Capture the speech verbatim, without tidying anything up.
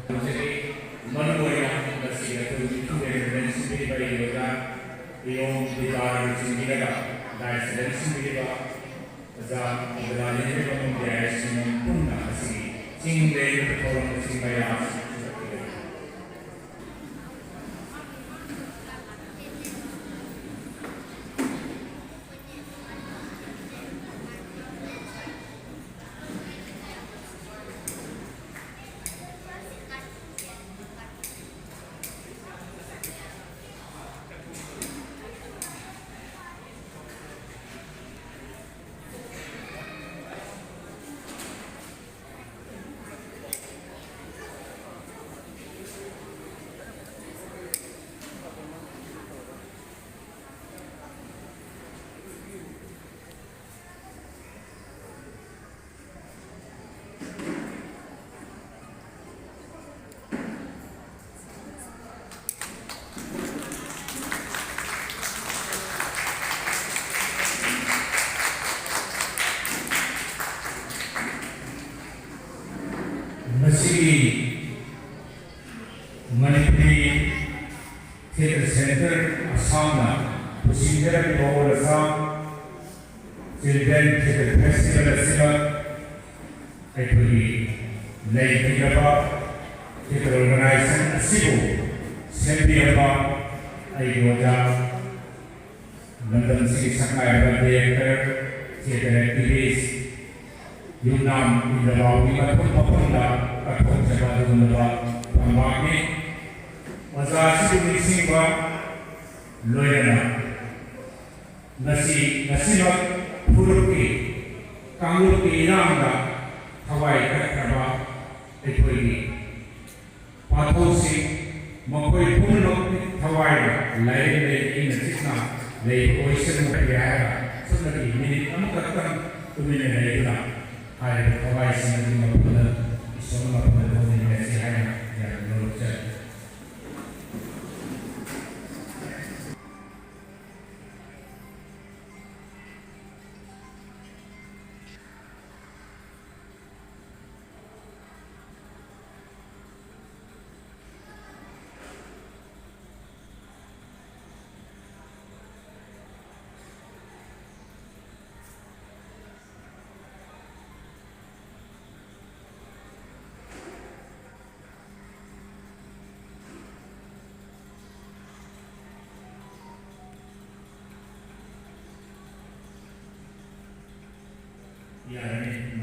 ꯃꯔꯨꯑꯣꯏꯅ ꯉꯁꯤ ꯑꯩꯈꯣꯏꯒꯤ ꯏꯊꯧ ꯂꯩꯔꯕ ꯁꯤꯟꯕꯤꯔꯤꯕ ꯑꯩꯒꯤ ꯑꯣꯖꯥ ꯏꯌꯣꯝ ꯕꯤꯀꯥꯔꯅ ꯆꯤꯡꯕꯤꯔꯒ ꯗꯥꯏꯁꯇ ꯁꯤꯟꯕꯤꯔꯤꯕ ꯑꯣꯖꯥ ꯑꯣꯖꯥ ꯂꯩꯔꯤꯕ ꯃꯌꯥꯝꯁꯤꯡ ꯄꯨꯟꯅ ꯉꯁꯤꯒꯤ ꯆꯤꯡ ꯂꯦꯟꯕꯒꯤ ꯊꯧꯔꯝ ꯑꯁꯤ ꯃꯌꯥꯝ ꯑꯁꯤ ꯄꯨꯔꯛꯈꯤꯕꯅꯤ꯫ ꯃꯁꯤꯒꯤ ꯃꯅꯤꯄꯨꯔꯤ ꯊꯤꯌꯦꯇꯔ ꯁꯦꯟꯇꯔ ꯑꯁꯥꯝꯅ ꯄꯨꯁꯤꯟꯖꯔꯛꯂꯤꯕ all Assam children theatre festival ꯑꯁꯤꯗ ꯑꯩꯈꯣꯏꯒꯤ ꯂꯩꯈꯤꯗ꯭ꯔꯕ ꯊꯤꯌꯦꯇꯔ ꯑꯣꯔꯒꯅꯥꯏꯖꯦꯁꯟ ꯑꯁꯤꯕꯨ ꯁꯦꯝꯕꯤꯔꯕ ꯑꯩꯒꯤ ꯑꯣꯖꯥ, ꯂꯝꯗꯝꯁꯤꯒꯤ ꯁꯛꯅꯥꯏꯔꯕ ꯗꯤꯔꯦꯛꯇꯔ, ꯊꯤꯌꯦꯇꯔ ꯑꯦꯛꯇꯤꯚꯤꯁ, ꯌꯨꯝꯅꯥꯝ ꯏꯟꯗ꯭ꯔꯕꯥꯕꯨꯒꯤ ꯃꯊꯧ ꯃꯐꯝꯗ ꯀꯠꯊꯣꯛꯆꯕ ꯑꯗꯨꯒꯨꯝꯂꯕ ꯐꯝꯕꯥꯛꯅꯤ꯫ ꯑꯣꯖꯥ ꯑꯁꯤꯕꯨ ꯅꯤꯡꯁꯤꯡꯕ ꯂꯣꯏꯅꯅ ꯉꯁꯤ, ꯉꯁꯤꯃꯛ ꯐꯨꯔꯨꯞꯀꯤ, ꯀꯥꯡꯂꯨꯞꯀꯤ ꯏꯔꯥꯡꯗ ꯊꯋꯥꯏ ꯀꯠꯈ꯭ꯔꯕ ꯑꯩꯈꯣꯏꯒꯤ ꯄꯥꯊꯧꯁꯤꯡ, ꯃꯈꯣꯏ ꯄꯨꯝꯅꯃꯛꯀꯤ ꯊꯋꯥꯏꯗ ꯂꯥꯏꯔꯦꯝ ꯂꯩ ꯏꯪꯅ ꯆꯤꯛꯅ ꯂꯩꯕ ꯑꯣꯏꯁꯅꯨ ꯍꯥꯏꯔꯒ ꯁꯨꯞꯅꯒꯤ ꯃꯤꯅꯤꯠ ꯑꯃꯈꯛꯇꯪ ꯇꯨꯃꯤꯟꯅ ꯂꯩꯗꯨꯅ ꯍꯥꯏꯔꯤꯕ ꯊꯋꯥꯏꯁꯤꯡ ꯑꯗꯨꯒꯤ ꯃꯐꯝꯗ ꯏꯁꯣꯔ ꯃꯐꯝꯗ ꯊꯧꯅꯤꯡꯉꯁꯤ ꯍꯥꯏꯅ ꯌꯥꯝꯅ ꯅꯣꯛꯆꯔꯤ꯫ ꯌꯥꯔꯅꯤ꯫